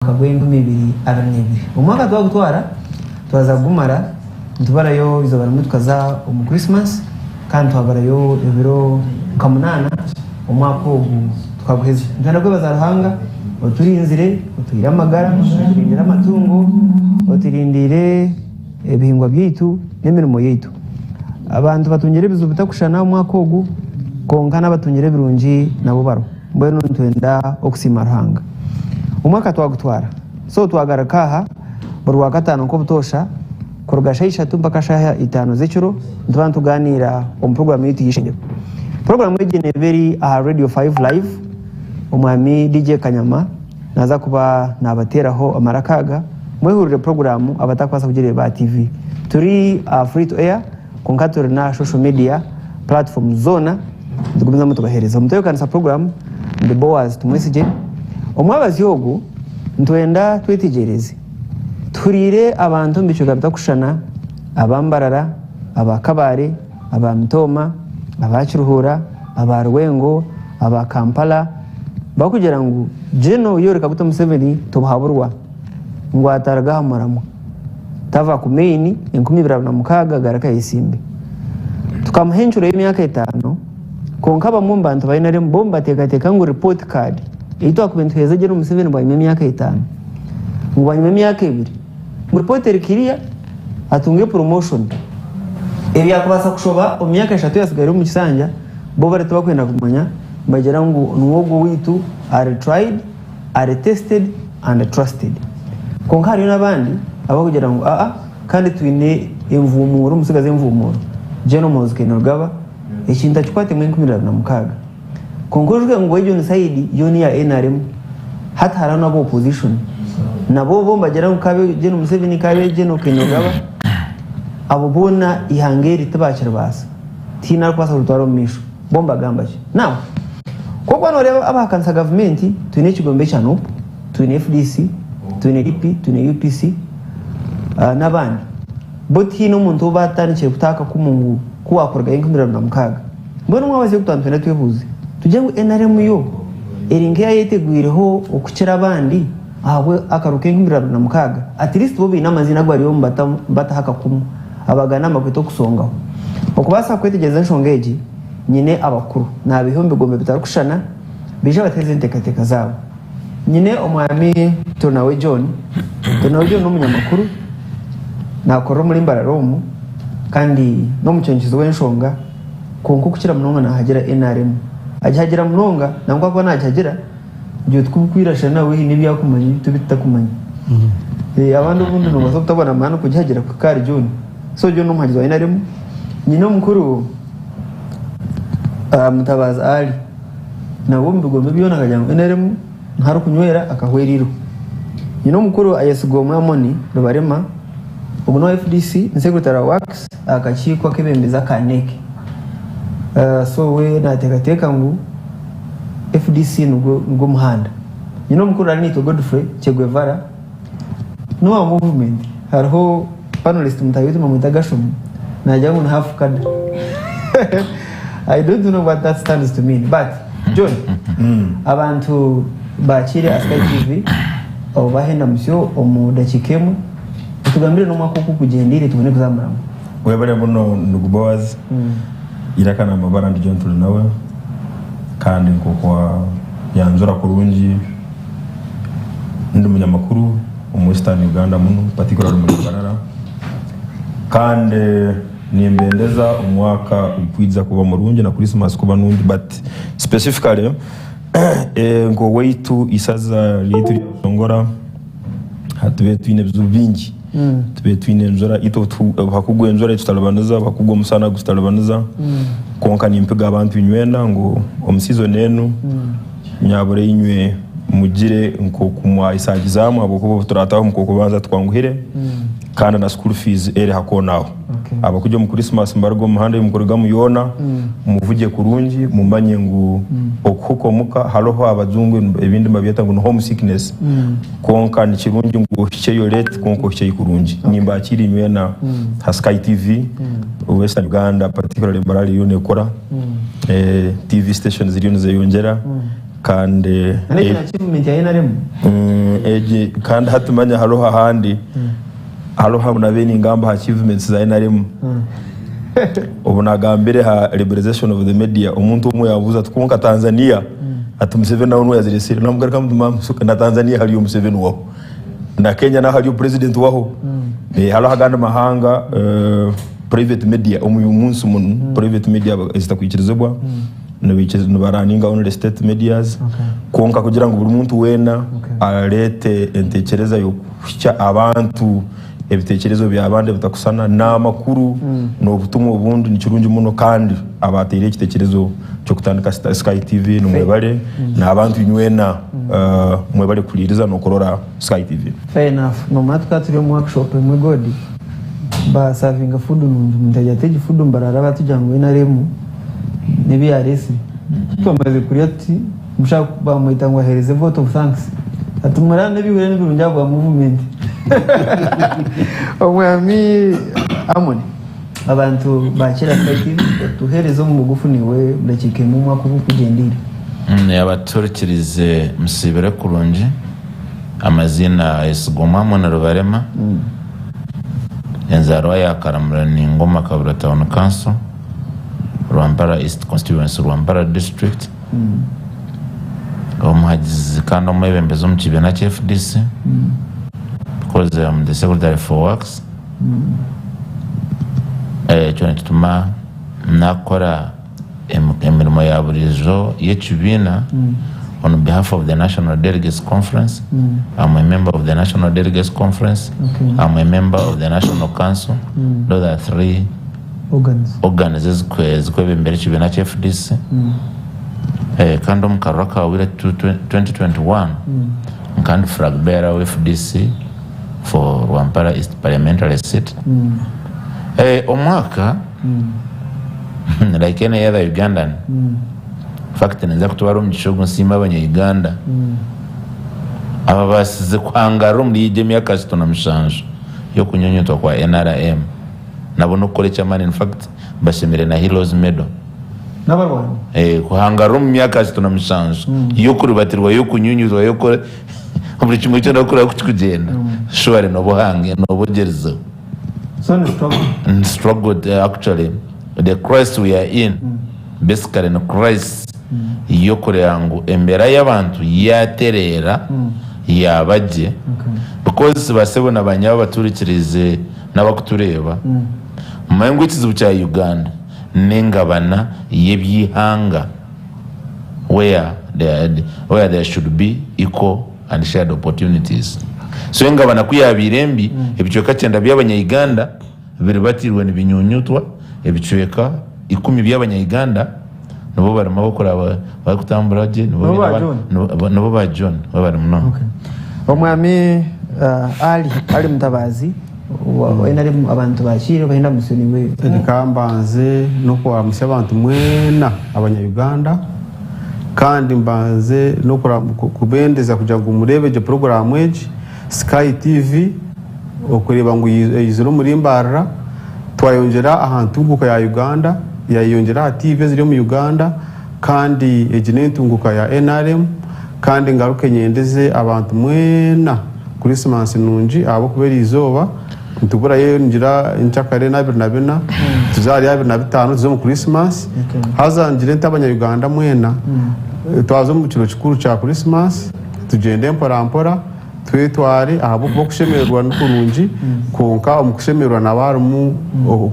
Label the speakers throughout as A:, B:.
A: omwaka gw'enkumi ibiri abiri n'ebiri. Omwaka twagutwara twaza kugumara nitubarayo eizooba rimwe tukaza omu Christmas kandi twabarayo ebiro nka munaana omwaka ogu tukaguheza. Nitwenda kwebaza Ruhanga oturinzire, otuhaire amagara, oturindire amatungo, oturindiire ebihingwa byaitu n'emirimo yaitu. Abantu batungire ebizibu bitakushushana omwaka ogu kwonka n'abatungire ebirungi nabo bariho. Mbwenu nitwenda okusiima Ruhanga. Omwaka twagutwara so twagaruka aha buri Rwakataano nk'obutoosha kuruga shaaha ishatu mpaka shaaha itaano z'ekiro nituba nitugaaniira omu puroguraamu yaitu y'eishengyero. Puroguraamu egi neeba eri aha Radio Five Live. Omwami DJ Kanyama naaza kuba naabateeraho amaraka aga mwehurire puroguraamu abatakubaasa kugireeba aha TV. Turi aha Free to Air kwonka turi n'aha social media platforms zoona nitugumizamu tubaheereza. Omutebeekanisa puroguraamu ndi Boaz Tumwesigye. Omwabazyo ogu nitwenda twetegyereze. Tuhuriire abantu omu bicweka bitakushushana aba Mbarara, aba Kabale, aba Mitooma, aba Kiruhura, aba Rwengo, aba Kampala barikugira ngu Gen. Yoweri Kaguta Museveni tibuhaburwa ngu ataruga aha muramwa tava ku main 2026 agaruke ayesimbe. Tukamuha encuro y'emyaka etaano kwonka bamwe omu bantu ba NRM bo nibateekateeka ngu report card ei twakubaire nituheereza Gen. Museveni bwanyima y'emyaka etaano ngu bwanyima y'emyaka ebiri ngu report eri clear atunge promotion. Ebyakubaasa kushoba omu myaka eshatu eyatsigaire omu kisanja bo bari tibakwenda kumanya nibagira ngu niwe ogwo owaitu ari tried, ari tested and trusted. Kwonka hariyo n'abandi abarikugira ngu aa kandi twine envumuuro, omutsigazi envumuuro, Gen. Muhoozi Kainerugaba ekintu akikwatemu 2026. Kwonka oijuke ngu egyo ni sayidi yoona eya nrm hati hariho n'aba opposition nabo bo nibagira ngu kaabe Gen Museveni kaabe Gen Kainerugaba abo boona eihanga eri tibakiribaasa tihaine arikubaasa kuritwara omu maisho bo nibagamba ki? Now ku orikuba nooreeba abahakanisa gavumenti twine ekigombe kya Nup, twine FDC, twine DP, twine UPC n'abandi bo tihaine omuntu ou batandikire kutaho akakumu ngu ku waakurugayo 2026. Mbwenu omwabazyo ogu twaba nitwenda twebuuze tugire ngu nrm yo eri nk'eyayetegwireho okukira abandi ahabwa akaruru k'enkumi 2026? At least bo baine amaziina agu bariyo nibataho akakumu abagana amakweto okusongaho. Okubaasa kwetegyereza enshonga egi, nyine abakuru nabaiha omu bigombe bitarikushushana baije bateereze enteekateeka zaabo. Nyine omwami Turinawe John. Turinawe John n'omunyamakuru, naakorera omuri Mbarara omu kandi n'omucwenkyezo w'enshonga kwonka okukira munonga naahagira nrm. Agihagira munonga nangwa ku arikuba naagihagira itwe tikubikwirashana nawe haine ebi arikumanya itwe ebi tutakumanya. Abandi obundi noobaasa kutabona maani kugihagira kuhika ahari John. So John n'omuhagizi wa nrm. Nyine omukuru Mutabazi Ali. Nawe omu bigombe byona akagira ngu NRM niho arikunywera akahwera eiriho. Nyina omukuru ayesigwa omwe Amoni Rubarema, ogu n'owa FDC ni Secretary wa Works aha kakiiko akebembezi aka NEC. So we nateekateeka ngu FDC nigwo nigwo muhanda. Nyina omukuru Arinaitwe Godfrey Cheguevara n'owa movement hariho Panelist mutaahi waitu bamweta Gashomu nagira ngu ni half cadre I don't know what that stands to mean but John abantu bakiire aha Sky TV obahe endamutsyo omu dakiika emwe otugambire n'omwaka oku gugyendeire tubone kuza aha muramwa.
B: Webare muno ndugu Boaz, Iraka namabara ndi John Turinawe kandi nkoku wayanjura kurungi ndi munyamakuru omu Western Uganda munu particularly omuri Mbarara kandi nimbendeza omwaka ogwija kuba murungi na Christmas kuba nungi but specifically nk'owaitu isaza ryaitu rya Busongora tube twine ebizibu bingi tube twine enjura itwe hakugwa enjura etutalibaniza hakugwa omusana gututalibaniza kwonka nimpiga abantu inywena ngu omu season enu Nyabura inywe mugire nk'oku mwayesaagizaamu ahabw'okuba obu turaataaha omu kw'okubanza tikwanguhire kandi na school fees eri hakoona aho. Abarikugya omu Christmas nibaruga omu mihanda ei mukurugamu yoona, muvugye kurungi mumanye ngu okuhuka omuka hariho abajungu ebindi nibabyeta ngu ni home sickness kwonka ni kirungi ngu ohikyeyo late kwonka ohikyeyo kurungi. Nimbakiira inywena ha Sky TV, Western Uganda particularly Mbarara eriyo neekora. TV stations ziriyo nizeyongyera. Kandi
A: Na n'egi achievement ya NRM.
B: Egi kandi hati manya hariho ahandi hariho ahu nabaire ningamba aha achievements za NRM. Obu nagambire aha liberalization of the media omuntu omwe yabuuza ati kwonka Tanzania ati Museveni nawe niwe yaziresire namugarukamu nti maama na Tanzania hariyo Museveni waho na Kenya naho hariyo president waho. Hariho agandi mahanga private media omu munsi munu private media ezitakwikirizibwa. Nibaraninga only state medias kwonka kugira ngu buri muntu weena areete entekyereza y'okuhikya abantu ebiteekyerezo by'abandi ebitakusana n'amakuru n'obutumwa obundi nikirungi muno kandi abateire ekiteekyerezo ky'okutandika Sky TV nimwebare n'abantu inywena mwebare kuhuriiriza n'okurora Sky TV.
A: Fair enough nomanya tukaba turi omu workshop emwe godi basavinga food nungi omuntu agira ati egi food nibarara batugira ngu NRM n'ebi yareetsire twamaze kurya tuti omushaija bamweta ngu aheereze vote of thanks ati murara n'eby'okurya nibirungi ahabwa movement Omwami Amon abantu bakira Sky TV otuheereze omu bugufu naiwe omu dakiika emwe omwaka ogu okugyendeire.
C: Abaturikirize musiibire kurungi amaziina Ayesigwa Amon Rubarema enzaarwa ya Karamura Ningoma Kabura Town Council. Rwampara East Constituency, Rwampara District, omuhagizi kandi omwebembezi omu kibiina kya FDC because I'm the secretary for works. Ekyo nikituma nakora emirimo ya buriijo y'ekibiina on behalf of the National Delegates Conference. I'm a member of the National Delegates Conference. I'm a member of the National Council. Those are three
A: Organs.
C: Organs ezikwebembera ekibiina kya FDC kandi omu karuru akahwire 2021 nkaba ndi flag bearer wa FDC for Rwampara East Parliamentary seat. Omwaka like any other Ugandan, infact ninza kutwara omugisha ogu nsiime abanya Uganda ababaasize kuhangarira omuri egi emyaka 67 y'okunyunyutwa kwa NRM. Nabo n'okukora eky'amaani in fact bashemereire na Heroes Medal.
A: N'abarwani?
C: Eh, kuhangarira omu myaka 67 y'okuribatirwa, y'okunyunyuzwa, y'okukora buri kimwe kyona oku kuraba kukikugyenda, surely nooba ohange nooba ogyerizeho.
A: So ni struggle.
C: Ni struggle actually the crisis we are in basically ni crisis y'okureeba ngu embeera y'abantu yaatereera yaaba gye because basebo na banyabo abaturikiriize n'abakutureeba, mumanye ngu ekizibu kya Uganda n'engabana y'eby'eihanga where where there should be equal and shared opportunities. So engabana ku yaabaire mbi, ebicweka kyenda by'abanya-Uganda biribatiirwe nibinyunyutwa, ebicweka ikumi by'abanya-Uganda nibo barimu abakuraba barikutambura gye nibo
A: Nibo
C: baine
A: ba
C: abaana
A: John?
C: nibo nibo ba John nibo bari munonga.
A: Okay. Omwami Ali Ali Mutabazi wa wa NRM abantu bakiire bahenda musyo niwe.
D: Reka mbanze n'okuramutsya abantu mwena abanya Uganda kandi mbanze n'okubendeza kugira ngu mureebe gye puroguraamu egi Sky TV okureeba ngu eyizire omuri Mbarara twayongyera aha ntunguuka ya Uganda yayeyongyera aha TV eziri omu Uganda Kandi egi n'entunguka ya nrm kandi ngaruke nyendeze abantu mwena Kurisimasi nungi ahabw'okuba eriizooba nituburayo ningira nkyakare n'abiri na bina tuze ahari 25 tuze omu Kurisimasi. Haza ngire nti abanya Uganda mwena twaza omu kiro kikuru kya Kurisimasi tugyende mpora mpora twetware ahabw'okuba okushemererwa nikurungi kwonka omu kushemererwa nabo harimu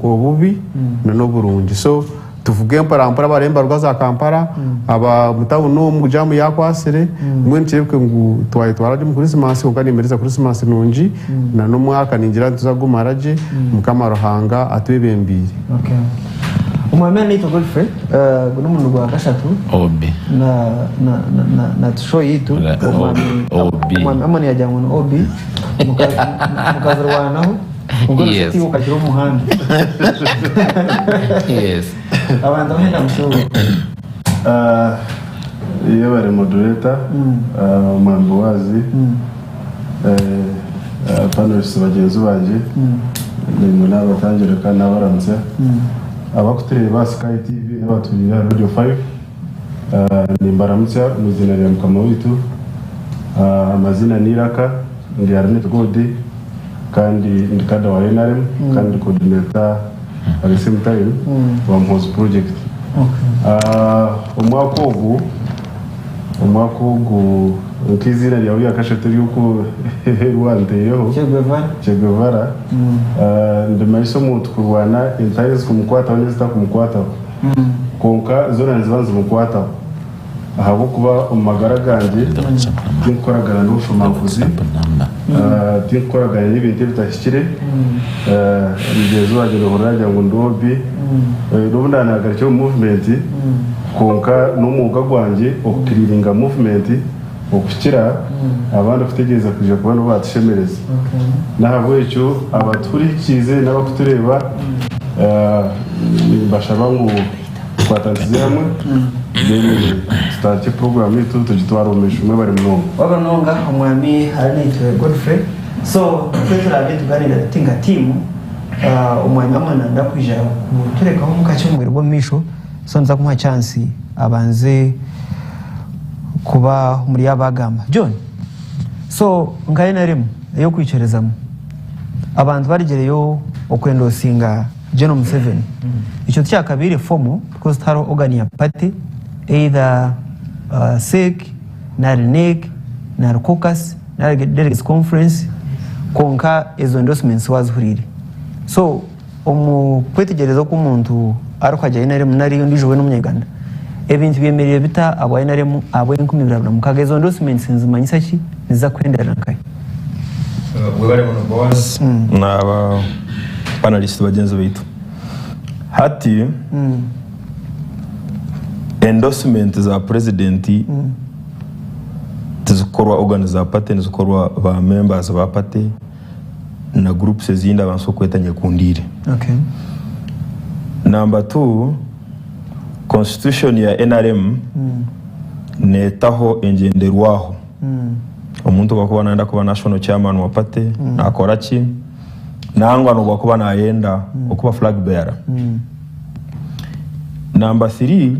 D: obubi n'oburungi so Tuvuge mpora mpora abaraabe nibaruga za Kampala, aba omu tawuni omu jaamu yaakwasire, mbwenu kireebeke ngu twayetwara gye omu Kurisimasi kwonka nimbereza Kurisimasi nungi na n'omwaka ningira nituza kugumara gye Mukama Ruhanga atwebembeire.
A: Okay. Omwami Anaitwe Godfrey, eh, guno omurundi gwa kashatu
C: Obi.
A: na na na na, na show yitu
C: Ra-
A: omwami
C: Obi.
A: omwami Amon yagira ngu ni Obi muka- mukazirwanaho Ubwo
C: Yes.
A: nshuti ukagira omuhanda.
C: Yes.
A: Abantu abahenda mushobo.
E: Ah, yebare moderator ah, omwami Boazi eh, ah, panelists bagyenzi bangye naimwe nabatangire kandi nabaramutsa abakutureeba aha Sky TV n'abaturiire aha Radio 5. Nimbaramutsya omu iziina rya Mukama waitu. Amaziina ni Iraka, ndi Arnett Godi kandi ndi kada wa NRM kandi ndi coordinator at the same time wa Muhoozi project. Omwaka ogu omwaka ogu nk'eiziina ryawe rya kashatu ery'oku eri wanteireho
A: Che Guevara.
E: Che Guevara, ndimanyisa omuntu kurwana entaro ezikumukwataho n'ezitakumukwataho. Kwonka zoona niziba nizimukwataho ahabw'okuba omu magara gangye tinkukoragana n'obushomankuzi, tinkukoragana n'ebintu ebitahikire. Mugyenzi wangye noohurira naagira ngu ndi obi, n'obu naanagarukire omu muvumenti kwonka n'omwoga gwangye okukiriiringa muvumenti okukira abandi kutegyereza kwija kuba nibo baatushemereza. N'ahabw'ekyo abatuhurikiize n'abarikutureeba nimbashaba ngu tukwatanisize hamwe then tutandikye puroguraamu yaitu tugitware omu maisho. Mwebare munonga.
A: Wabura munonga omwami Arinaitwe Godfrey. So twe turaabe nitugaaniira tuti nka tiimu, omwami Amon nayenda kwija kuturekaho kakye omu bwire bw'omu maisho. So nituza kumuha chance abanze kuba omuri abaagamba. John, so nka NRM ey'okwikirizamu abantu barigireyo okwendosinga General Museveni. Ekyo tikyakabaire formal because tihariho organ ya party either CEC nari NEC nari caucus nari delegates conference kwonka ezo endorsements waazihuriire. So Omu kwetegyereza oku omuntu arikuhagira NRM nari ondiijo weena omunya-Uganda, ebintu byemereire bita ahabwa NRM ahabw'enkumi ibiri abiri na mukaaga? Ezo endorsements nizimanyisa ki? Niziza kuhenderera nkahi?
B: Webare muno Boaz n'aba panelist bagyenzi baitu. Hati endorsement za president tizikukorwa organ za party nizikorwa ba members ba party. Na groups ezindi abantu okweta nyekundiire.
A: Okay.
B: Number 2, constitution ya NRM netaho engyenderwaho. Omuntu obu akuba nayenda kuba national chairman wa party nakora ki? Nangwa nobu akuba nayenda okuba flag bearer. Number 3,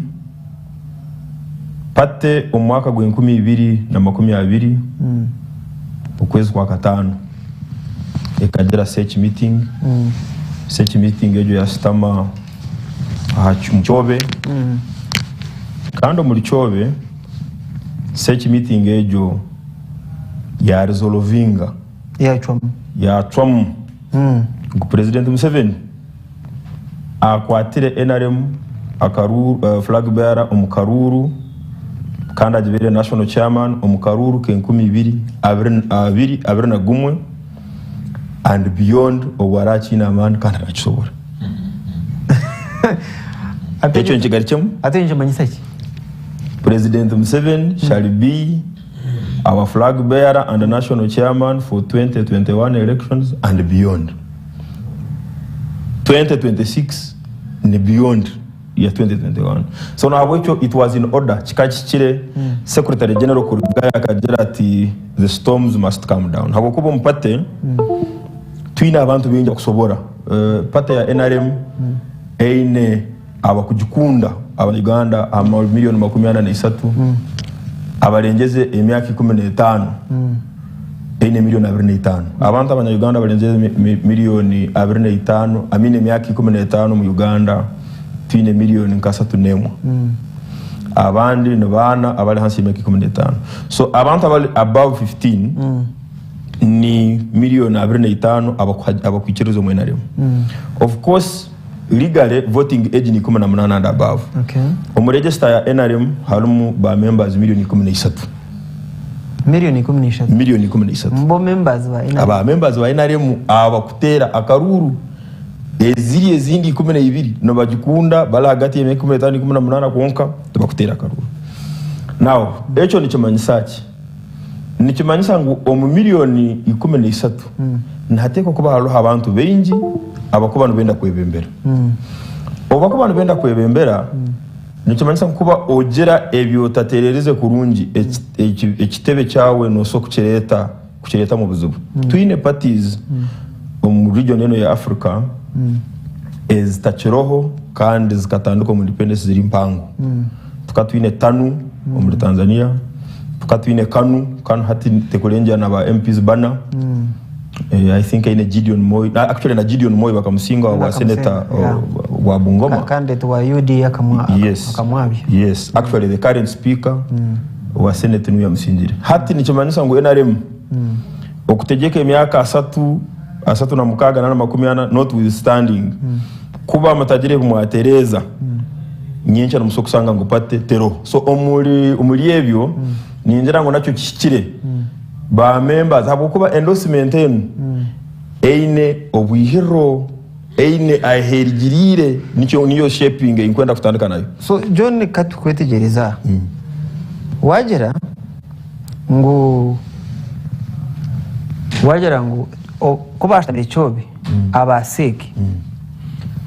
B: party omu mwaka gw'enkumi 2020 okwezi kwa kataano ekagira search meeting. Search meeting egyo yashutama aha mu Kyobe kandi omuri Kyobe search meeting egyo ya resolvinga
A: Yacwamu.
B: Yacwamu ngu President Museveni akwatire NRM akaruuru, flag bearer omu karuuru kandi agibeire national chairman omu karuuru k'enkumi ibiri abiri abiri na gumwe and beyond obu arakiine amaani kandi arakisobora. Ekyo nkigarukyemu.
A: Ate nikimanyisa ki?
B: President Museveni shall be our flag bearer and national chairman for 2021 elections and beyond. 2026 ni beyond ya 2021 so nahabwekyo it was in order kikaba kihikire secretary general kurugayo akagira ati the storms must come down habwokuba omu party twine abantu baingi abakusobora party ya NRM eine abakugikunda abanya-Uganda aha million 43 abarengyeze emyaka 15 Eine milioni 25. Abantu abanya Uganda abarenzire milioni 25 I mean emyaka 15 omu Uganda twine milioni nka 31. Abandi ni baana abari ahansi y'emyaka 15. So abantu abari above 15 ni milioni 25 abakwikiriza omu NRM. Of course legally voting age ni 18 and above. Omu register ya NRM harimu ba members milioni 13.
A: Milioni 13.
B: Milioni 13.
A: Bo members ba NRM.
B: Aba members ba NRM abakuteera akaruuru eziri ezindi 12 nibagikunda bari ahagati y'emyaka 15 na 18 kwonka tibakuteera akaruuru. Now ekyo nikimanyisa ki? Nikimanyisa ngu omu milioni 13 nihateekwa kuba hariho abantu baingi abakuba nibenda kwebembera. Obu bakuba nibenda kwebembera, Nikimanyisa ngu kuba ogira ebi otatererize kurungi ekitebe kyawe nosobola kukireeta kukireetamu obuzibu. Twine parties omu region enu eya Africa ezitakiroho kandi zikatandika omu independence ziri mpango. Tukaba twine TANU omuri Tanzania, tukaba twine KANU, KANU hati tekurengyera na ba MPs bana. I think eine Gideon Moi, actually na Gideon Moi bakamusinga wa
A: Bakamusinga,
B: senator
A: yeah.
B: wa Bungoma.
A: Candidate wa UDA akamwabya.
B: Yes, actually the current speaker wa senate niwe yamusingire. Hati nikimanyisa ngu NRM okutegyeka emyaka asatu, 36 na 40 notwithstanding kuba mutagire ebi mwatereeza, nyenkya nimusobola kusanga ngu party teriho. So omuri ebyo ningira ngu nakyo kihikire ba members ahabw'okuba endorsement enu eine obwihiriro, eine aherigiriire, nikyo niyo shaping ei nkwenda kutandika nayo.
A: So John katukwetegyereza wagira ngu wagira ngu ku bashutamire Kyobe aba CEC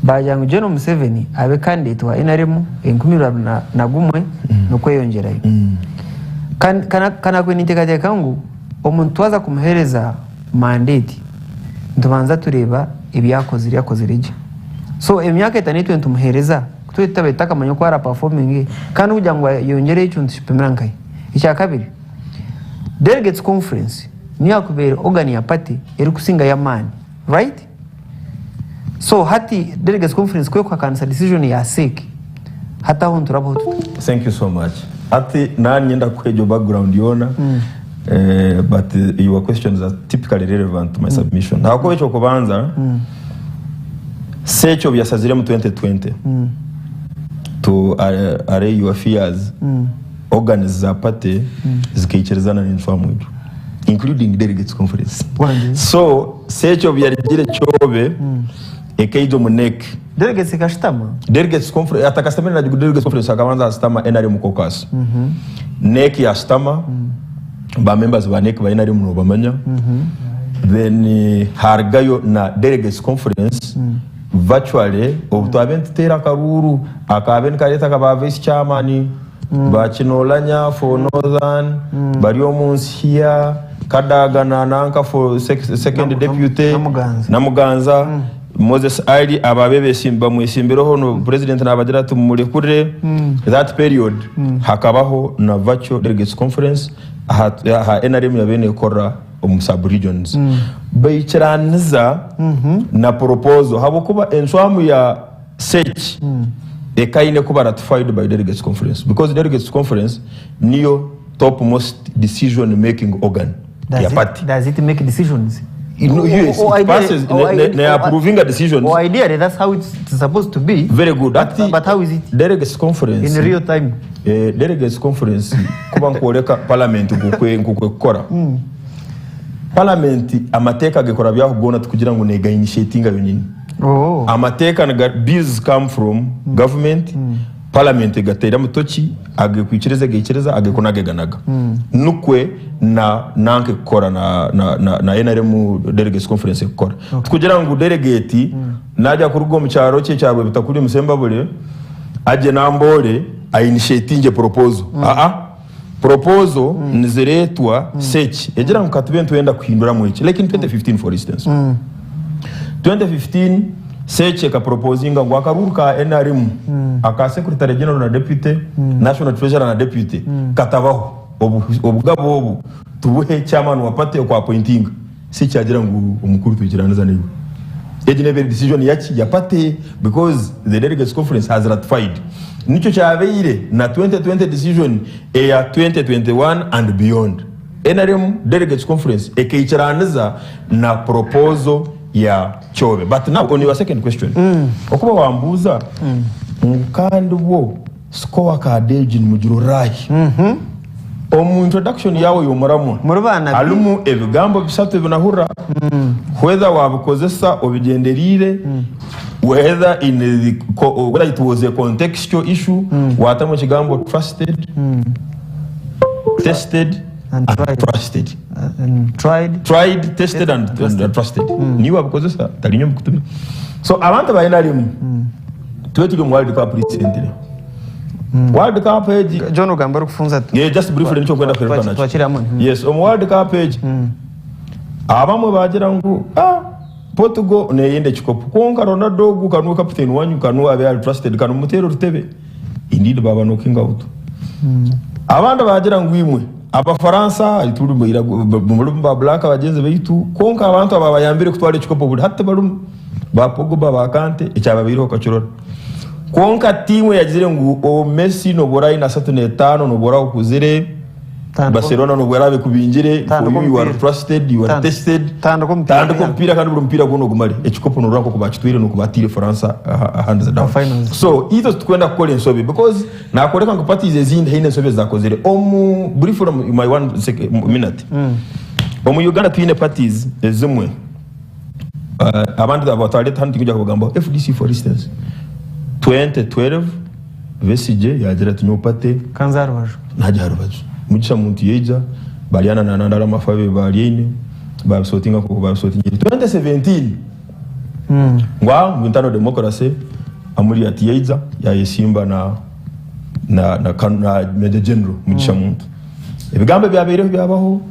A: bagira ngu General Museveni abe candidate wa NRM 2021 n'okweyongyerayo. Kanakwe ninteekateeka ngu omuntu twaza kumuheereza mandate nitubanza tureeba ebi akozire akozire gye. So emyaka etaano ei twine nitumuheereza tube tutabaire tutakamanya oku ara performing kandi kugira ngu ayongyereyo ekyo nitukipimira nkahi. Ekya kabiri, delegates conference niyo yakubaire organ ya party erikusingayo amaani, right? So hati delegates conference ku erikuhakanisa decision ya CEC, hati aho niturabaho tuta?
B: Thank you so much. Hati nanyenda kukuha egyo background yoona, but your questions are typically relevant to my submission. Ahakuba ekyokubanza, CEC obu yashaziremu 2020 to array your fears, organs za party zikaikirizana n'encwamu egyo, including delegates conference.
A: Wangi.
B: So CEC obu yarugire Kyobe ekaija omu NEC.
A: Delegates ekashutama?
B: Delegates conference atakasitamire na delegates conference akabanza asitama NRM caucus. NEC yashutama, ba members ba NEC ba NRM nobamanya. Then harugayo na delegates conference virtually obu twabe nituteera akaruuru akabe nikareeta ka ba vice chairman ba Kinolanya for Northern, bari omu nsi here, Kadaga na nanka for second deputy,
A: Namuganza.
B: Namuganza, Moses Ali ababe bamwesimbireho no president nabagira ati mumurekure. That period hakabaho na virtual delegates conference aha NRM yabaire nekora omu sub regions. Baikiraniza na proposal habwokuba encwamu ya CEC ekaine kuba ratified by delegates conference because delegates conference niyo top most decision making organ
A: Does
B: ya party.
A: Does it make decisions?
B: No, yes, it passes, ne approving a decisions.
A: Or ideally, that's how it's supposed to be.
B: Very good.
A: But how is it?
B: Delegates conference.
A: In real time.
B: Delegates conference kuba nkoreka parliament ngukwe kukora. Parliament amateeka gekora byakugona tukugira ngu nega initiating yonyini. Amateeka nga bills come from government. Parliament egatera mutoki agekwikiriza geikiriza agekunageganaga. Nukwe na nanke kukora na NRM delegates conference kukora. Tukugira ngu delegate najya kuruga omu kyaro kye kyabwe bitakuri Musembabule aje nambore a initiating proposal. Proposal niziretwa CEC egira ngu katube ntwenda kuhindura mu iki. Like in 2015 for instance. 2015 CEC eka proposinga ngu akaruru ka NRM aka secretary general na deputy, national treasurer na deputy katabaho. Obugabo obu tubuhe chairman wa party kwa appointing. CEC agira ngu omukuru twikiraniza niwe. Egi nebe decision yaki ya party because the delegates conference has ratified. Nicho kyabeire na 2020 decision eya 2021 and beyond. NRM delegates conference ekeikiraniza na proposal ya Kyobe. But now on your second question. Okuba wambuza kandi bwo score ka deji mugiro rahi. Omu introduction yawe yomuramwa.
A: Muri bana bi-
B: Harimu ebigambo bisatu ebinahurira. Whether wabikozesa obigenderire, whether in the whether it was a contextual issue, watamu ekigambo trusted, tested,
A: And
B: and
A: tried.
B: trusted.
A: And tried.
B: Tried, tested, and trusted. Niwe wabikozesa, tarinyo mukutumi. So abantu ba NRM, tube turi mu World Cup recently. World Cup egi
A: John Ogamba ari kufunza tu.
B: Yeah, just briefly nicho kwenda kweruka nacho.
A: Twakira hamwe.
B: Yes, omu World Cup egi. Abamwe bagira ngu Portugal neyende kikopo. Konka Ronaldo ogu kanwa captain wanyu kanwa abe ari trusted kanu mutero rutebe. Indeed baba no king out. Abandi baagira ngu imwe Abafaransa muri ba Black bagyenzi baitu, kwonka abantu ababayambire kutwara ekikopo buri hati tibarimu, ba Pogba, ba Kante, ekyababaireho okakirora. Kwonka tiimu eyagizire ngu o Messi nobu oraabe oine 35, nobu oraabe okuzire,
A: Tandika
B: Barcelona nobu eraabe ekubingire, for
A: Tandika
B: you, you are
A: omupiira.
B: trusted, you are
A: Tandika-
B: tested.
A: tandika omupiira
B: Tandika omupiira kandi buri mupiira gwona ogumare. Ekikopo norora nkoku bakitwire noku batiire France aha hands down.
A: Aha finals.
B: So itwe titukwenda kukora ensobi because Nakworeka ngu parties ezindi haine ensobi ezizakozire omu briefly omu my one minute omu Uganda twine parties ezimwe abandi abatwareta hanu tinkuja kubagambaho FDC for instance 2012 Besigye yagira ati nyowe party
A: Kanze aha rubaju.
B: Nagya aha rubaju Mugisha Muntu yaija Baryana na Nandala Mafabi Baryaine babisotinga nkoku babisotingire 2017 Ngu aah ngu internal democracy Amuriat yaija yayesimba na na na na Major General Mugisha Muntu. Ebigambo ebyabaireho byabaho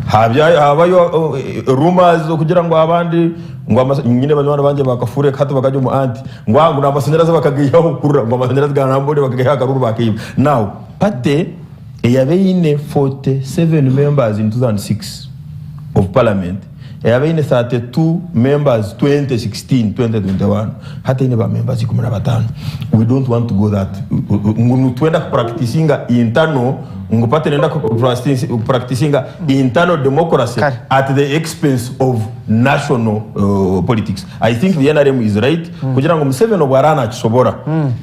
B: habya habayo rumors okugira ngu abandi ngu amasa nyine banywani bangye bakafure hati bakagya omu anti ngu aah ngu namasanyarazi bakagaihaho hurira ngu amasanyarazi ga Namboole bakagaihaho akaruru bakaiba. Now party eyaba eine 47 members in 2006 of parliament Eyaba eine 32 members 2016, 2021 hati eine ba members 15. We don't want to go that ngu nitwenda ku practicinga internal ngu party nenda ku practicinga internal democracy
A: Kare.
B: at the expense of national politics. I think the NRM is right kugira ngu Museveni obu araba nakisobora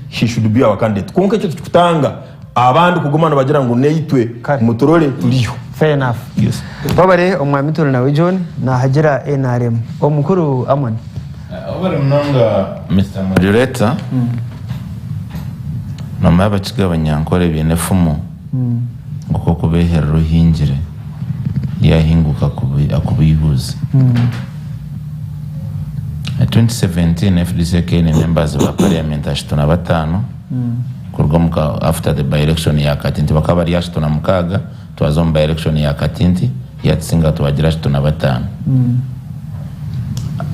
B: he should be our candidate. Kwonka ekyo tikikutanga Abandi kuguma nibagira ngu naitwe
A: Kare.
B: muturore turiyo.
A: Fair enough.
B: Yes.
A: Wabare omwami turi nawe John nahagira NRM. Omukuru Amon.
C: Wabare munonga Mister Moderator. Nomanya abakiga abanyankore baine efumu ngu ku okubeherera ohingire yahinguka akubiihuuza. 2017 FDC ekaba eine members ba parliament ashatu na bataano. Kuruga omu ka after the by election ya Katinti bakaba bari ashatu na mukaaga twaza omu by election ya Katinti yatusinga twagira 35.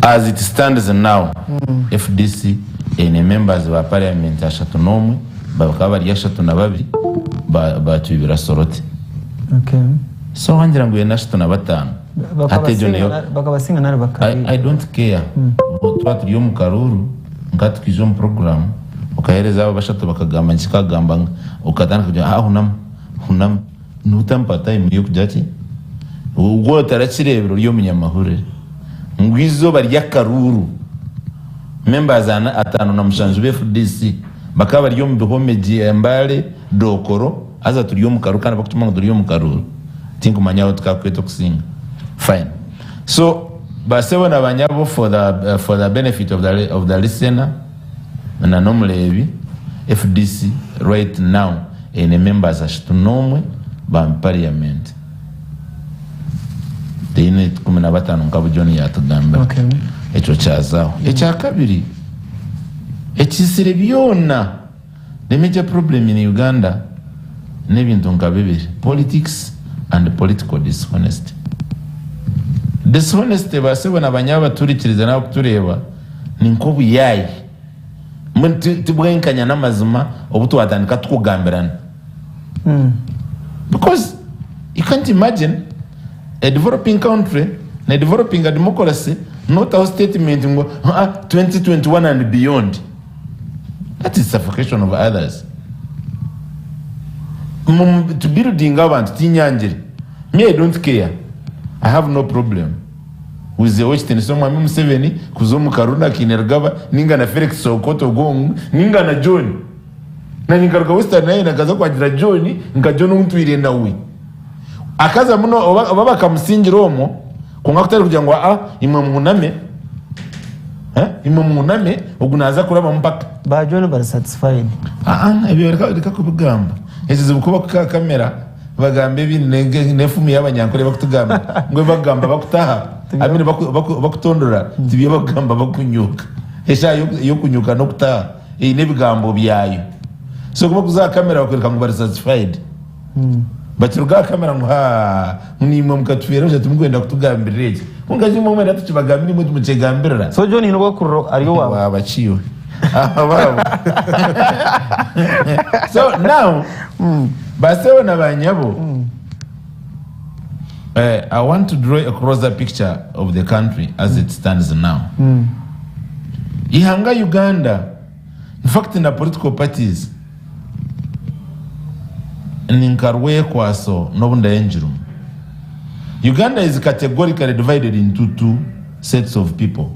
C: As it stands now FDC eine members ba parliament 31 bakaba bari 32 batwibira Soroti.
A: Okay.
C: So wangira ngu eine 35 hati egyo niyo
A: Bakabasinga nari bakabi.
C: I don't care twaba turi omu karuuru nka tukaija omu program Okaheereza abo bashatu bakagamba nkikagamba okatandika kugira ah hunama hunama notampa time yokugira ki ogwo otarakireebire ori omunyamahurire ngu eizooba ry'akaruuru members ana 57 ba FDC bakaba bari omu bihome Mbale Dokoro haza turi omu karuuru kandi bakutuma ngu turi omu karuuru tinkumanya ahu tukakweta okusinga fine so basebo na banyabo for the, for the benefit of the, of the listener na n'omureebi FDC right now eine members 31 ba parliament teine 15 nka bu John yatugambira.
A: Okay.
C: Ekyo kyazaho. Ekyakabiri ekisire byona the major problem in Uganda n'ebintu nka bibiri politics and political dishonesty. Dishonesty basebo na banyabo abaturikirize n'abakutureeba Ni nk'obuyaayi. Mbwenu ti- tibwenkanya n'amazima obu twatandika tukugambirana. Because you can't imagine a developing country na developing a democracy notaho statement ngu "Ah, 2021 and beyond. That is suffocation of others. Mu- To building abantu tinyangire. Me I don't care. I have no problem. Wizeho ekitinisa omwami Museveni kuza omu karuru na Kainerugaba ninga na Felix Okoth Ogong ninga na John. Nanye nkaruga Western Nile nkaza kwagira John nka John ou ntwire nawe. Akaza muno oba, oba bakamusingira omwo kwonka kutari kugira ngu aa imwe muhuname eh, imwe muhuname ogu naza kurabamu mpaka.
A: Ba John bari satisfied.
C: Aa ebyo reka, reka kubigamba. Ekizibu kuba kuka kamera Bagamba ebi n'efumu y'abanyankore bakutugambira ngu ebi bakugamba bakutaha I mean bakutondora tibyo bakugamba bakunyuka. Eshaaha y'okunyuka n'okutaha eine ebigambo byayo. So ku bakuza aha kamera bakwereka ngu bari satisfied. Bakiruga aha kamera ngu haa ngu naimwe mukatufeera busha timukwenda kutugambirira eki. Kwonka shi imwe mwena tukibagambira imwe timukyegambirira.
A: So John haine obu akurira ari owaawe?
C: Waaba ki iwe? Abaabo. So now. Basebo na banyabo, I want to draw a closer picture of the country as it stands now. Ihanga Uganda, in fact na political parties ni nka rwekwaso n'obu ndayengirimu. Uganda is categorically divided into two sets of people.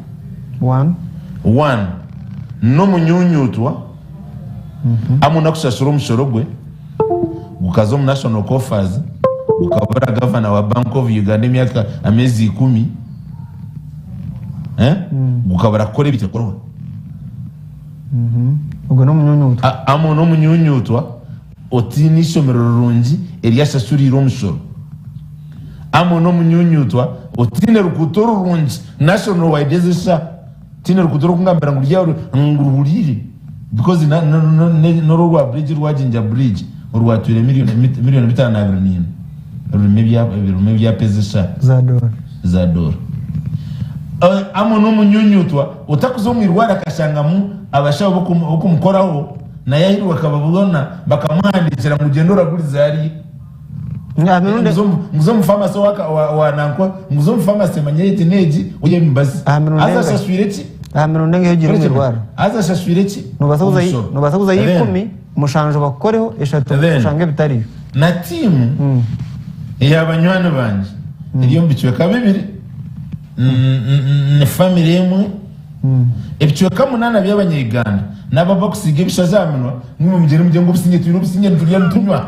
A: One.
C: One, n'omunyunyutwa hamwe n'okushashura omushoro gwe gukaza omu National Coffers gukabura gavana wa Bank of Uganda emyaka ameezi ikumi eh? Gukabura kukora ebitakorwa.
A: Ogwo n'omunyunyutwa.
C: Hamwe n'omunyunyutwa otiine ishomero rirungi eryashashuriire omushoro. Hamwe n'omunyunyutwa otiine rukuuto rurungi national wide ezesha tiine rukuuto rw'okungambira ngu rya ngu ruhuriire because na- na- na- ne- n'oru orwa bridge rwa Jinja bridge orwatwire milioni 524 rurimu ebya- ebyapa ezesha
A: Za doora.
C: Za doora. Hamwe n'omunyunyutwa otakuza omu irwariro akashangamu abashaho b'okumukoraho naye ahirwe akababona bakamuhandiikira ngu gyenda oragurize hariya. Nguze omu famasi wa nankwa nguze omu famasi manya egi n'egi oye emibazi. Haza ashashwire ki?
A: Aha mirundi engahi ogiire omu irwariro?
C: Haza ashashwire ki?
A: Noobaasa kuzayo ikumi, mushanju bakukoreho, eshatu oshange bitariyo.
C: Na tiimu eya banywani bangye eri omu bicweka bibiri, ni famire emwe. Ebicweka munaana by'Abanya-Uganda n'abo abarikusiiga ebishaja aha minwa ngu imwe mugyende mugire ngu obusingye twine obusingye niturya nitunywa.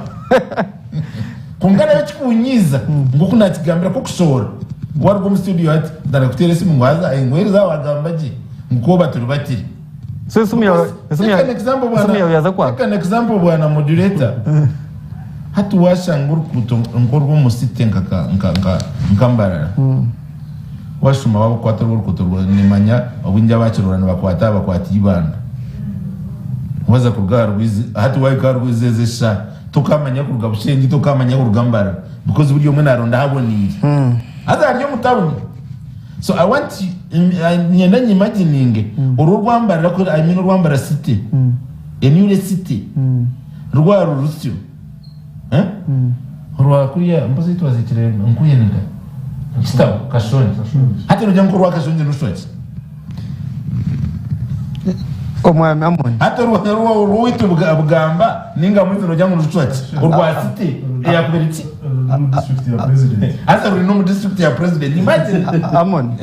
C: Kwonka nabyo ekikunyiiza ngu oku naakigambira k'okushohora waruga omu studio hati ntandika kuteera esimu ngu haza ngu eriizooba waagamba gye ngu kooba turi batiri.
A: So esimu yawe esimu
C: Take
A: yawe
C: an example
A: esimu
C: bwana
A: yawe yaza kwaka.
C: Take an example bwana moderator. Hati washanga orukuuto nk'orw'omu city nka nka nka nka Mbarara. Washuma wabakwata orwo rukuuto rwa nimanya obwingi abakirora nibakwata bakwata Ibanda. Waza kuruga aha rwizi hati wahika aha rwizi ezi eshaaha tokamanya kuruga Bushenyi tokamanya kuruga Mbarara because buri omwe naronda ahaboniire. Haza hari omu tawuni. So I want niinyenda nyimagininge orwo orwa Mbarara I mean orwa Mbarara city, Enyure city rwaba ruri rutyo. Orwa kuriya mpozi ei twaziikire nkuye ni nkahi? Kitabo, Kashongye. Hati nogira ngu orwa Kashongye nirushusha ki?
A: Omwami Amon.
C: Hati orw'owaitu Bugamba ninga Mwizi nogira ngu nirushusha ki? Orwa city eyakubera ki? Haza ruri n'omu district ya president. Imagine.
A: Amon.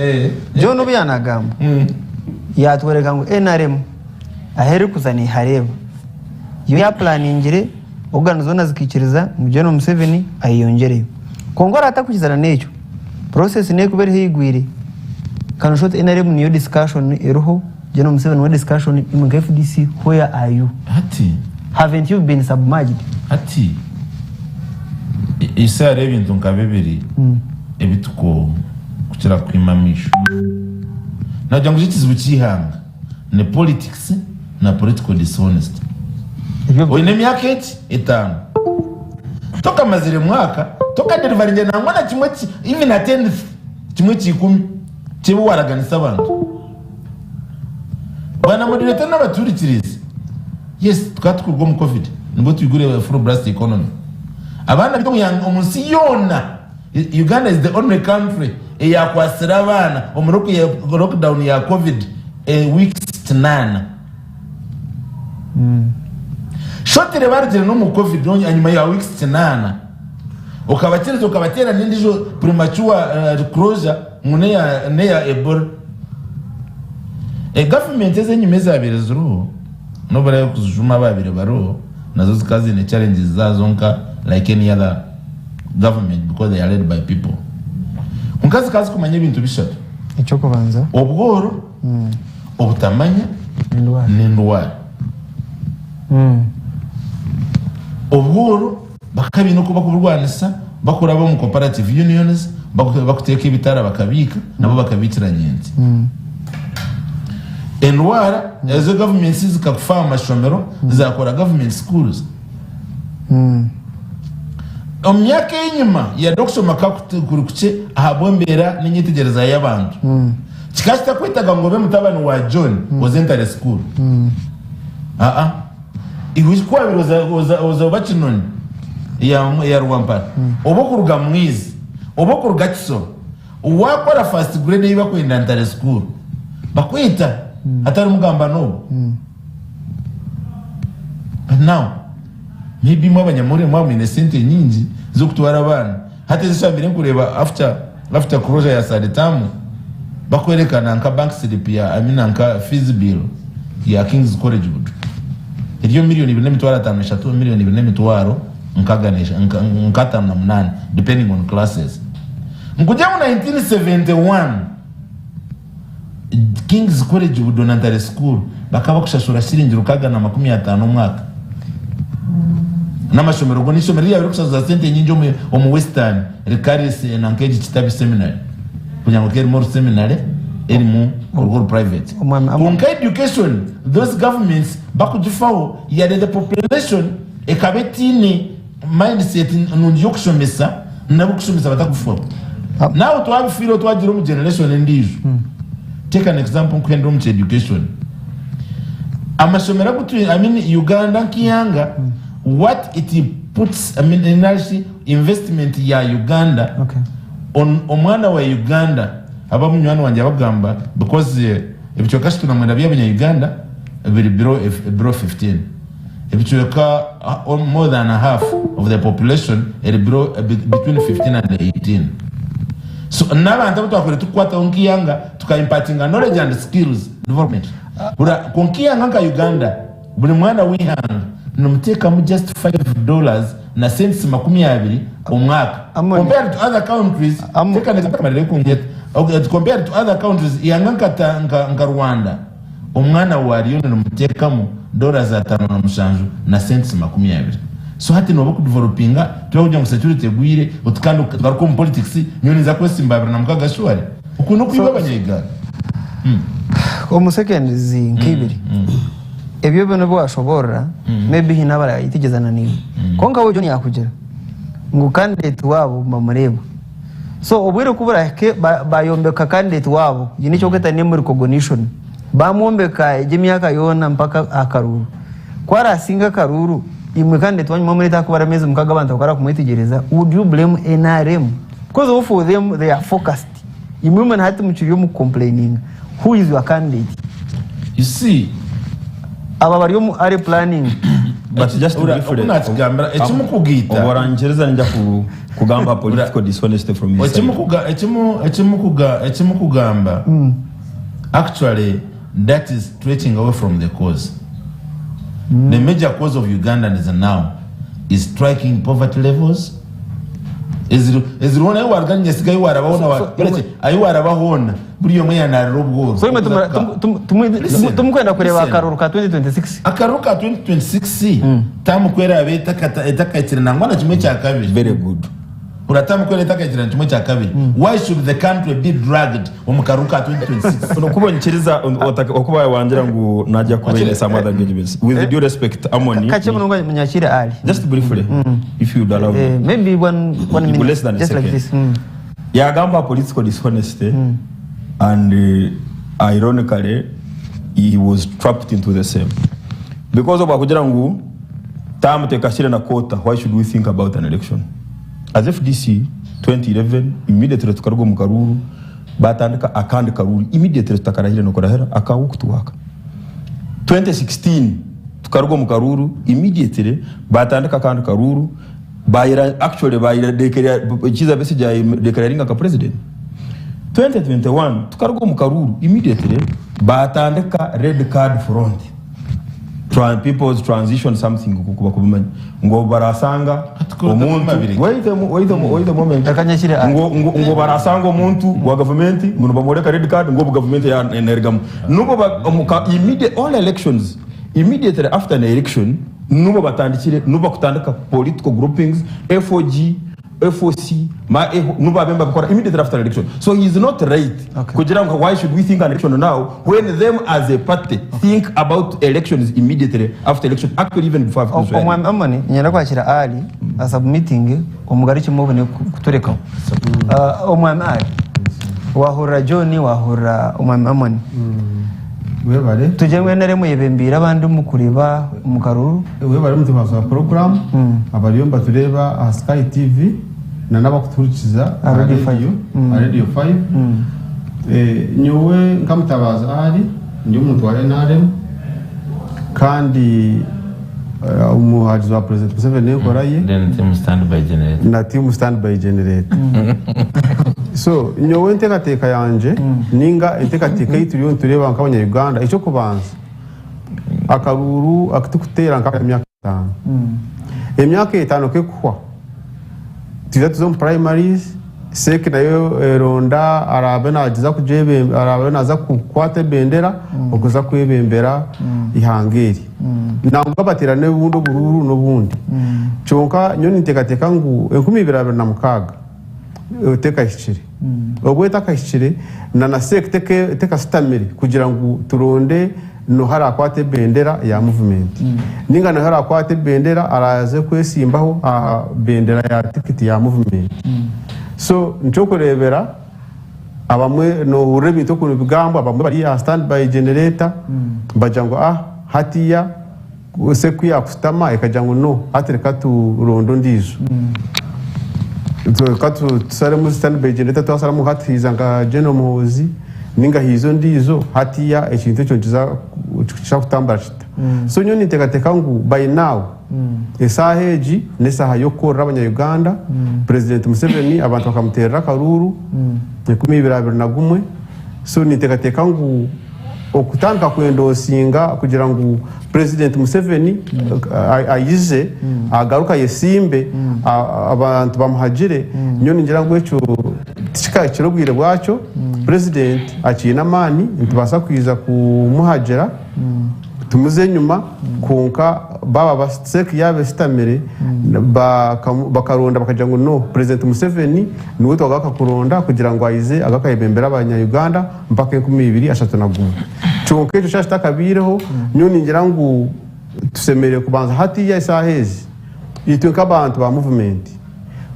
A: John obu yaanagamba yaatworeka ngu NRM ahu erikuza neehareeba. Yo yapulaningire organ zoona zikaikiriza ngu Gen Museveni ayeyongyereyo. Kwonka oratakwikizana n'ekyo, process nekuba eriho eigwire. Kanu short NRM niyo discussion eriho, Gen Museveni niwe discussion, imwe nka FDC where are you?
C: Hati.
A: Haven't you been submerged?
C: Hati ise hariho ebintu nka bibiri ebi tukukira kwima amaisho. Nagira ngu ekizibu ky'eihanga ni politics na political dishonesty. Oine emyaka eki? Etaano. Tokamazire mwaka, tokadelivaringe nangwa na kimwe ki even a tenth, kimwe kya ikumi ky'ebi waraganisa abantu. Bwana moderator n'abaturikirize, yes tukaba tukuruga omu covid nibwo twigure full blast economy. Abaana baitu omu nsi yoona Uganda is the only country eyakwasire abaana omu lockdown ya covid weeks kinaana. Shortly barugire n'omu covid anyima ya weeks kinaana okabakiriza okabateera n'endijo premature closure ngu neya Ebola. Egavumenti ez'enyima ezabaire ziriho n'obu oraabe kuzijuma ababaire bariho nazo zikaba ziine challenges zaazo nka like any other government because they are led by people. Kwonka zikaba zikumanya ebintu bishatu.
A: Eky'okubanza.
C: Obworo, obutamanya n'endwara. Obworo bakaba baine oku bakuburwanisa bakuraba omu cooperative unions, bakuteeka ebitara bakabiika nabo bakabiikira nyentsya. Endwara ezo gavumenti zikakufa aha mashomero zakora government schools. Omu myaka ey'enyima yade okushoma kukaba kuri kukye ahabw'embeera n'enyetegyereza y'abantu. Kikaba kitakwetaaga ngu obe mutabani wa John oze Ntare school. Aa. Iwe ku wabaire oza oba Kinoni. Eya Rwampara oba okuruga Mwizi oba okuruga Kisoro wakora first grade ei bakwenda Ntare school bakwita hatarimu gamba n'obu. But now maybe imwe abanyamurire mwaba mwine sente nyingi z'okutwara abaana hati ezi eshambire nkureeba after after closure ya third term bakwerekana nka bank slip ya I mean nka fees bill ya King's College Budu eriyo 2,500,000 2,658,000 depending on classes nkugira ngu 1971 King's College Budo na Ntare School bakaba bakushashura shiringi 650 omwaka. N'amashomero goona eishomero eryabire rikushashuza sente nyingi omu Western rikaba riri nanka egi Kitabi Seminary kugira ngu ekaba erimu seminary erimu orugo oru private. Kwonka education those governments bakugifaho yade the population ekaba etiine mindset nungi y'okushomesa n'abokushomesa batakufaho. Nawe twabifiireho twagira omu generation endiijo. Take an example nkuhendera omu education. Amashomero agu twine, I mean Uganda nk'eihanga what it puts, I mean narishi investment ya Uganda on omwana wa Uganda aba munywani wangye abagamba because ebicweka 39 by'abanya Uganda biri below, below 15. Ebicweka more than half of the population eri below between 15 and 18. So n'abantu abu twakubaire tukukwataho nk'eihanga tuka impartinga knowledge and skills development. Bura kwonka eihanga nka Uganda buri mwana w'eihanga nimuteekamu just $5 na cents 20 omwaka
A: Amoni.
C: compared to other countries.
A: Amoni.
C: Take an example kamarire kungyeta. Okay, compared to other countries eihanga nka, nka, nka Rwanda Omwana wariyo nimuteekamu dollars 57 na cents 20. So hati nooba okudevelopinga tibakugira ngu security egwire oti kandi tugaruke omu politics nyowe ninza kwesimba 26 surely? Oku nokwiba abanya Uganda.
A: Omu seconds nk'ibiri ebyo byona ebi washoboorora maybe haine abarayetegyereza naiwe kwonka we John yakugira ngu candidate waabo nibamureeba. So obwire ku burahike bayombeka candidate waabo, eine eki barikweta name recognition, bamwombeka egyo emyaka yoona mpaka aha karuuru. Ku araasinge akaruuru, imwe candidate waanyu mwamureeta aha kubara ameezi mukaaga abantu bakaba barakumwetegyereza, would you blame NRM? Because bo for them they are focused. Imwe mwena hati mukiri omu kucomplaininga. Who is your candidate?
C: You see,
A: Aba bari omu early planning.
B: But just
C: Ura-
B: briefly,
C: oku nakigambira, ekimukugaita-
B: obu orangiriza ninja kugamba political dishonesty from his side.
C: Ekimukugamba actually that is stretching away from the cause. The major cause of Ugandans now is striking poverty levels. Eziriho nayo waruga nyesiga ahi waraba hoona wa-
A: So- so-
C: Berekye, ahi waraba hoona buri omwe yanarira obworo.
A: So imwe
C: Okuza Listen,
A: tumukwenda kureeba
C: listen.
A: akaruru ka 2026.
C: Akaruru ka 2026 taamu ku eraabe etakahikire nangwa na kimwe kya kabiri.
B: Very good.
C: Buri taamu ku eraabe etakahikire na kimwe kya kabiri. Why should the country be dragged omu karuru ka 2026?
B: Okuba onyikiriza okuba wangira ngu najya kubaire some other engagements. With due respect, Amoni.
A: Kakye munonga munyakire Ali.
B: Just briefly, if you would allow me.
A: Maybe one minute.
B: Less than a
A: just like
B: second.
A: this.
B: Yagamba political dishonesty and ironically he was trapped into the same. Because of akugira ngu term tekashire na quota, why should we think about an election? As FDC 2011 immediately tukaruga omu karuuru batandika akandi karuuru immediately tutakarahire nokurahira akawu kutuwaka. 2016 tukaruga omu karuuru immediately batandika akandi karuuru bayira actually bayira declare Kizza Besigye declaring nka president. 2021 tukaruga omu karuuru immediately batandika red card front. People's transition something kuba kubimanya ngo barasanga
C: Hatukuru
B: omuntu
C: babiri.
B: Wait a moment.
A: Akanyakire ali.
B: Ngo barasanga omuntu wa government ngo bamureka red card ngo government ya nergamu nubo omuka immediate all elections immediately after an election nubo batandikire nubo kutandika political groupings FOG FOC ma nubo abemba bakora immediately after election, so he is not right kugira ngo why should we think an election now when them as a party think about elections immediately after election, actually even before after swearing.
A: Omwami Amoni nyenda kwakira Ali asubmitting omugarukye obone kuturekaho. Omwami Ali wahurira John, wahurira omwami Amoni.
D: Webare.
A: Tugire ngu NRM eyebembeire abandi omu kureeba omu karuuru.
D: Webare mutabazi wa puroguramu, abariyo nibatureeba aha Sky TV na n'abakutuhurikiza aha
A: Radio
D: radio, aha Radio 5. Nyowe nka Mutabazi Ali ndi omuntu wa NRM kandi omuhagizi wa President Museveni n'enkora ye.
C: Then team standby generator.
D: Na team standby generator. So nyowe enteekateeka yangye ninga enteekateeka ei turiyo nitureeba nk'abanya-Uganda, eky'okubanza akaruuru aku turikuteera nk'ak'emyaka etaano. Emyaka etaano ku ekuhwa, twija tuze omu primaries, CEC nayo eronda araabe naagiza araabe naaza kukwata ebendera okuza kwebembera eihanga eri. Nangwa bateera n'obundi oburuuru n'obundi. Kyonka nyowe ninteekateeka ngu 2026 tekahikire. Obu etakahikire na na CEC tekasitamire kugira ngu turonde noha arakwata ebendera ya muvumenti. Ninga noha arakwata ebendera araaze kwesimbaho aha bendera ya tikiti ya muvumenti. So nikyo okureebera abamwe nohurira ebintu oku nibigambwa abamwe bari aha stand by generator bagira ngu ah hatiya CEC ku yakusitama ekagira ngu no hati reka turonde ondiijo. Reka tusharemu stand by generator twasharamu hati haija nka General Muhoozi ninga haija ondiijo hatiya ekintu ekyo nikiza kutambura kita. So nyowe ninteekateeka ngu by now Esaaha egi n'esaaha y'okukorera abanya-Uganda. Purezidenti Museveni abantu bakamuteerera akaruuru 2021. So ninteekateeka ngu okutandika kwendoosinga kugira ngu Purezidenti Museveni aije agaruke ayesimbe abantu bamuhagire, nyowe ningira ngu ekyo tikikahikire obwire bwakyo. Purezidenti akiine amaani nitubaasa kwija kumuhagira. Tumuze enyima kwonka baaba ba CEC yaaba eshutamire bakaronda bakagira ngu no President Museveni niwe twagaruka kuronda kugira ngu aize agaruke ayebembere abanya Uganda mpaka 2031. Kyonka ekyo kyaba kitakabaireho nyowe ningira ngu tushemereire kubanza hatiiya esaaha ezi itwe nk'abantu ba movement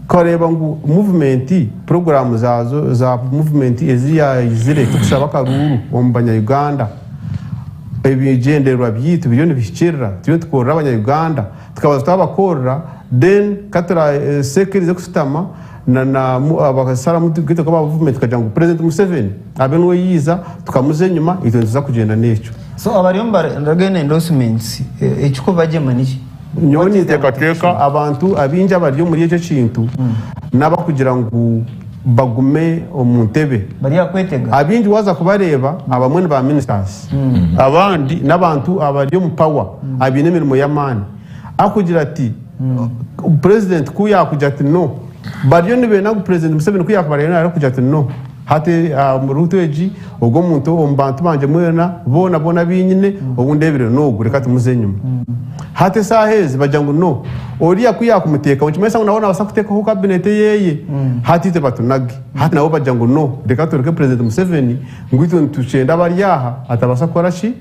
D: tukareeba ngu movement puroguraamu zaazo za movement ezi yaizire turikushaba akaruuru omu banya Uganda. Ebigyendererwa byaitu biriyo nibihikiirira, turiyo nitukorera abanya-Uganda, tukabanza twabakorera then ka turaseekerize kushutama na na abasharamu itwe nk'aba gavumenti tukagira ngu President Museveni abe niwe yaija tukamuza enyima itwe nituza kugyenda n'ekyo.
A: So abariyo nibaragenda endorsements ekikubagyema niki?
D: Nyowe ninteekateeka abantu abaingi abari omuri ekyo ekintu n'abakugira ngu bagume omu ntebe.
A: Bari aha kwetega.
D: Abaingi waaza kubareeba abamwe ni ba ministers, abandi n'abantu abari omu power abaine emirimo y'amaani. Arikugira ati president ku yaakugira ati no, bariyo nibenda ngu president Museveni ku yaakuba arikugira ati no, hati ruutu egi ogu omuntu omu bantu bangye mwena boona boona abu nyine ou ndeebire n'ogu reka tumuze enyima. Hati esaaha ezi bagira ngu no oriya ku yaakumuteekaho nikimanyisa ngu nawe naabaasa kuteekaho kabineeti eyeeye hati itwe batunage. Hati nabo bagira ngu no reka tureke Purezidenti Museveni ngu itwe nitukyenda abari aha atabaasa kukora ki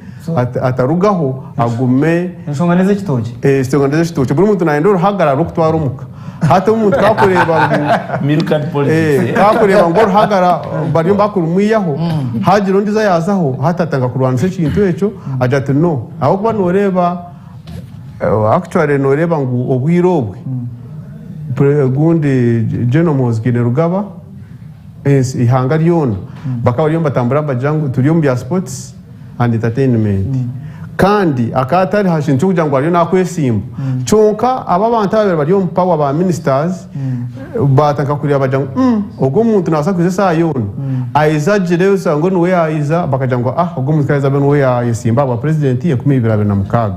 D: atarugaho agume.
A: Enshonga n'ez'ekitookye.
D: Enshonga n'ez'ekitookye buri muntu naayenda oruhagara rw'okutwara omuka. Hati omuntu ku arikureeba ngu
C: Milk and politics.
D: Eh, ku arikureeba ngu oruhagara bariyo nibakurumwihaho, haagira ondiijo ayaazaho, hati atandika kurwanisa ekintu ekyo, agira ati no. Ahabw'okuba nooreeba, actually nooreeba ngu obwire obwe, pre- gundi General Muhoozi Kainerugaba, ensi eihanga ryona bakaba bariyo nibatambura nibagira ngu turi omu bya sports and entertainment kandi akaba atari ha kintu ky'okugira ngu ariyo nakwesimba kyonka abo abantu ababaire bari omu power ba ministers batandika kureba bagira ngu mm, ogu omuntu nabaasa kwija esaaha yoona aije agire oshange niwe yaija bakagira ngu ah ogu omuntu ku araize abe niwe yayesimba ahabwa president 2026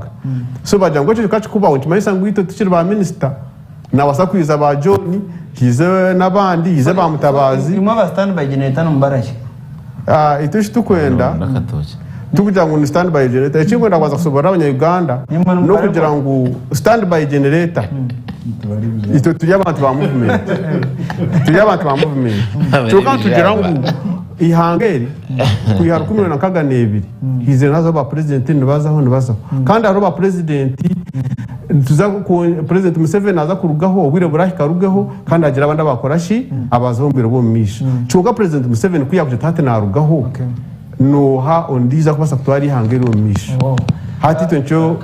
D: so bagira ngu ekyo kakikubaho nikimanyisa ngu itwe tukiri ba minister nabaasa kwija ba John haije n'abandi haije ba Mutabazi.
A: Imwe aba stand by generator nimubara ki?
D: Ah, itwe eki turikwenda
C: N'akatookye.
D: tikugira ngu ni stand by generator eki ndikwenda kubanza kushoboorora abanya Uganda
A: Nimwe nimubare
D: n'okugira ngu stand by generator itwe turi abantu ba movement turi abantu ba movement kyonka nitugira ngu eihanga eri kwiha 1962 haizire hazaho ba purezidenti nibazaho nibazaho kandi hariho ba purezidenti nituza ku purezidenti Museveni naaza kurugaho obwire burahika arugeho kandi hagire abandi abakora ki abazaho omu bwire bw'omu maisho kyonka purezidenti Museveni ku yaakugira ati hati naarugaho
A: Okay.
D: Nooha ondiijo arikubaasa kutwara eihanga eri omu maisho? Hati itwe nikyo.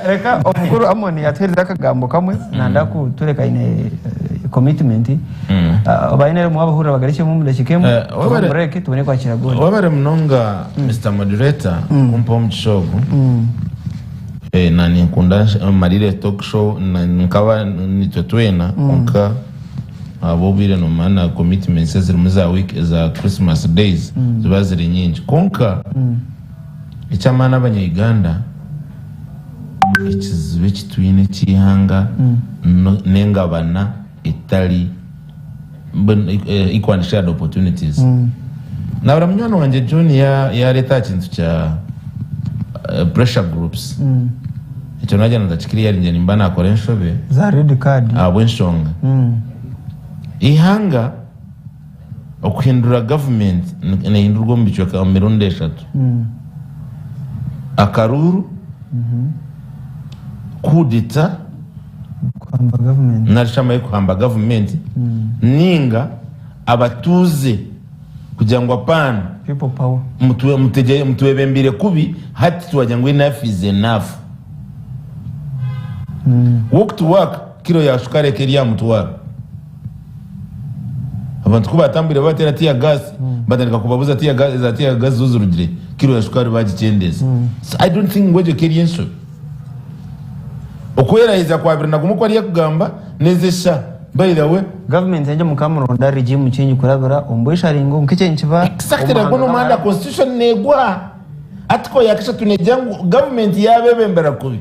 A: Reka omukuru Amon atuhereze akagambo kamwe nanda kutureka aine commitment. Oba aine rimwe abahurira bagarukyemu omu dakiika emwe tuve omu break tubone kwakira God.
C: Webare munonga Mister Moderator kumpa omugisha ogu. Na ninkunda marire talk show nkaba nitwe twena kwonka ahabw'obwire nomanya na commitments ezirimu za week za Christmas days ziba ziri nyingi kwonka eky'amaani abanya Uganda ekizibu eki twine eky'eihanga n'engabana etari mbwenu equal and shared opportunities. Nabura munywani wangye John yareeta aha kintu kya pressure groups ekyo nagira ngu ntakikiriyaringe nimba nakora enshobe
A: Za red card.
C: ahabw'enshonga eihanga okuhindura gavumenti nehindurwa omu bicweka omu mirundi eshatu akaruuru, coup d'etat,
A: Kuhamba gavumenti.
C: nari shi amahe kuhamba gavumenti ninga abatuuze kugira ngu apaana
A: People power.
C: mutwebembeire kubi hati twagira ngu enough is enough. Walk to work kiro ya shukaari eka eri aha mutwaro. Abantu ku baatambwire babateera tear gas batandika kubabuza tear gas za tear gas zo zirugire kiro ya shukaari bagikyendeeza. So I don't think ngu egyo ka eri enshobi. Okwerahiza kwa biri nagumwe oku ari kugamba n'ezi esha by the way.
A: Government yangye mukamuronda regime change kurabira omu bwesharingo nk'ekyo nikiba
C: Exactly nagwo n'omuhanda constitution negwa. Article ya kashatu negira ngu government yabebembera kubi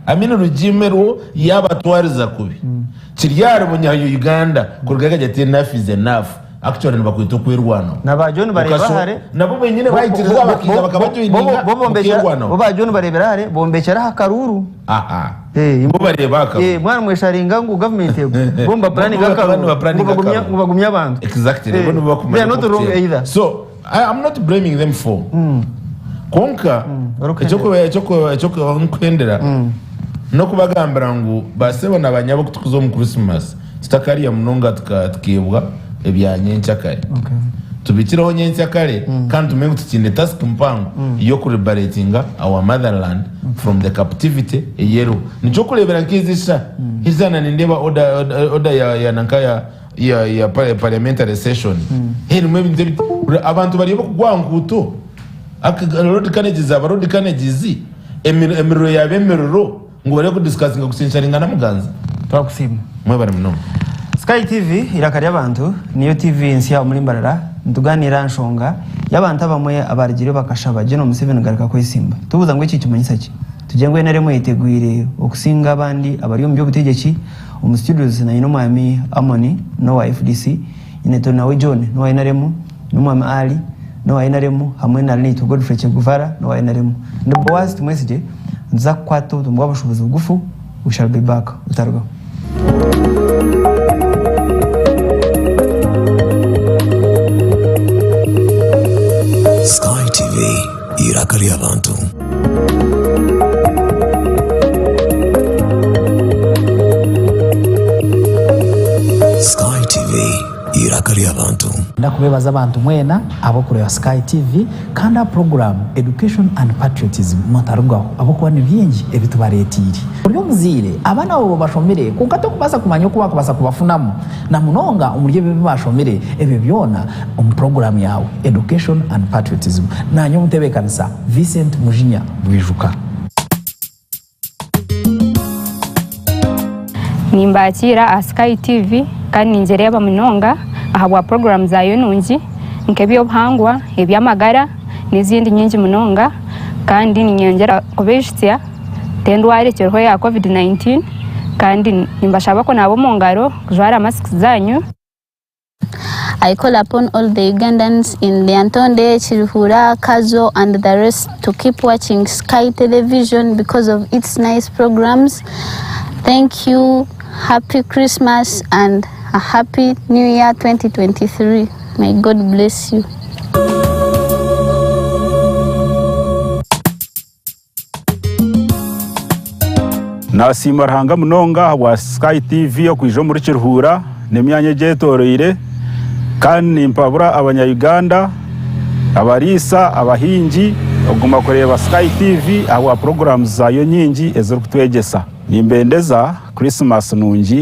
C: I mean regime eriho yabatwariza kubi kiri ahari bunyayo Uganda kuruga ekagira ati enough is enough actually nibakweta okwerwanaho.
A: Na ba John bareeba
C: Okaso-
A: hare.
C: Nabo benyine baikiriza bakaija bakabajoininga
A: Bo
C: mukerwanaho.
A: ba John bareebera hare bombekyera aha karuuru.
C: Aha.
A: Eh,
C: Bo bareeba aha karuuru.
A: Eh, mwana mwesharinga ngu government egwe. Bo nibapuraninga
C: Bo
A: akaruuru.
C: nibapuraninga
A: Ngu
C: akaruuru.
A: ngu bagumye abantu.
C: Exactly.
A: Eh,
C: Bo nibo bakumanya
A: they are not wrong
C: okuteera.
A: either.
C: So I am not blaming them for. Kwonka
A: Orikuhendera.
C: ekyokuhendera n'okubagambira ngu basebo na banyabo kutukuza omu Christmas tutakarya munonga tukeebwa ebya nyenkyakare.
A: Okay.
C: Tubikireho nyenkyakare kandi tumanye ngu tukiine task mpango y'okuliberatinga our motherland from the captivity eyeriho. Nikyo okureebera nk'ezi esha ezaana nindeeba order, order ya, ya nanka ya ya ya parliamentary session erimu ebintu ebi abantu bari ab'okugwa aha nkuuto road carriages aba road carriages emiriro yaba emiriro ngu bari kudiscussinga kusinsharinga na Muganza.
A: Twakusiima.
C: Mwebare munonga.
A: Sky TV eiraka ry'abantu niyo TV nsya omuri Mbarara nituganiira aha nshonga y'abantu abamwe abarugire bakashaba General Museveni kugaruka kwesimba. Tubuuza ngu eki nikimanyisa ki? Tugire ngu NRM eyetegwire okusinga abandi abari omu by'obutegyeki Omu studios naine omwami Amoni n'owa FDC, nyine Turinawe John n'owa nrm, n'omwami Ali n'owa nrm hamwe na Naitwe Godfrey Cheguvara n'owa nrm. Ndi Boaz Tumwesigye, nituza kukwata obutumwa bw'abashuubuzi bugufu, we shall be back. Otarugaho.
F: Sky TV, eiraka ry'abantu. Sky TV, eiraka ry'abantu.
G: Ndakubebaza abantu mwena abokureeba Sky TV kandi aha puroguraamu Education and Patriotism mutarugaho ahabw'okuba ni bingi ebi tubareeteire. Ori omuzaire, abaana baawe obashomire kwonka torikubaasa kumanya oku baakubaasa kubafunamu na munonga omuri ebyo ebi baashomire. Ebyo byona omu puroguraamu yaawe Education and Patriotism. Naanye omutebeekanisa Vincent Mujinya Bwijuka.
H: Nimbakiira aha Sky TV kandi ningireeba munonga ahabwa puroguraamu zaayo nungi nk'eby'obuhangwa, eby'amagara n'ezindi nyingi munonga kandi niinyongyera kubaijutsya nti endwara ekiriho eya covid 19 kandi nimbashaba kunaaba omu ngaro, kujwara masiki zaanyu.
I: I call upon all the Ugandans in Lyantonde, Kiruhura, Kazo and the rest to keep watching Sky Television because of its nice programs. Thank you. Happy Christmas and a happy New Year 2023. May God bless you.
J: Nasiima Ruhanga munonga ahabwa Sky TV okwija omuri Kiruhura. n'emyanya egyetooroire. Kandi nimpabura abanya-Uganda, abariisa, abahingi okuguma kureeba Sky TV ahabwa puroguraamu zaayo nyingi ezirikutwegyesa. Nimbendeza Krisimasi nungi.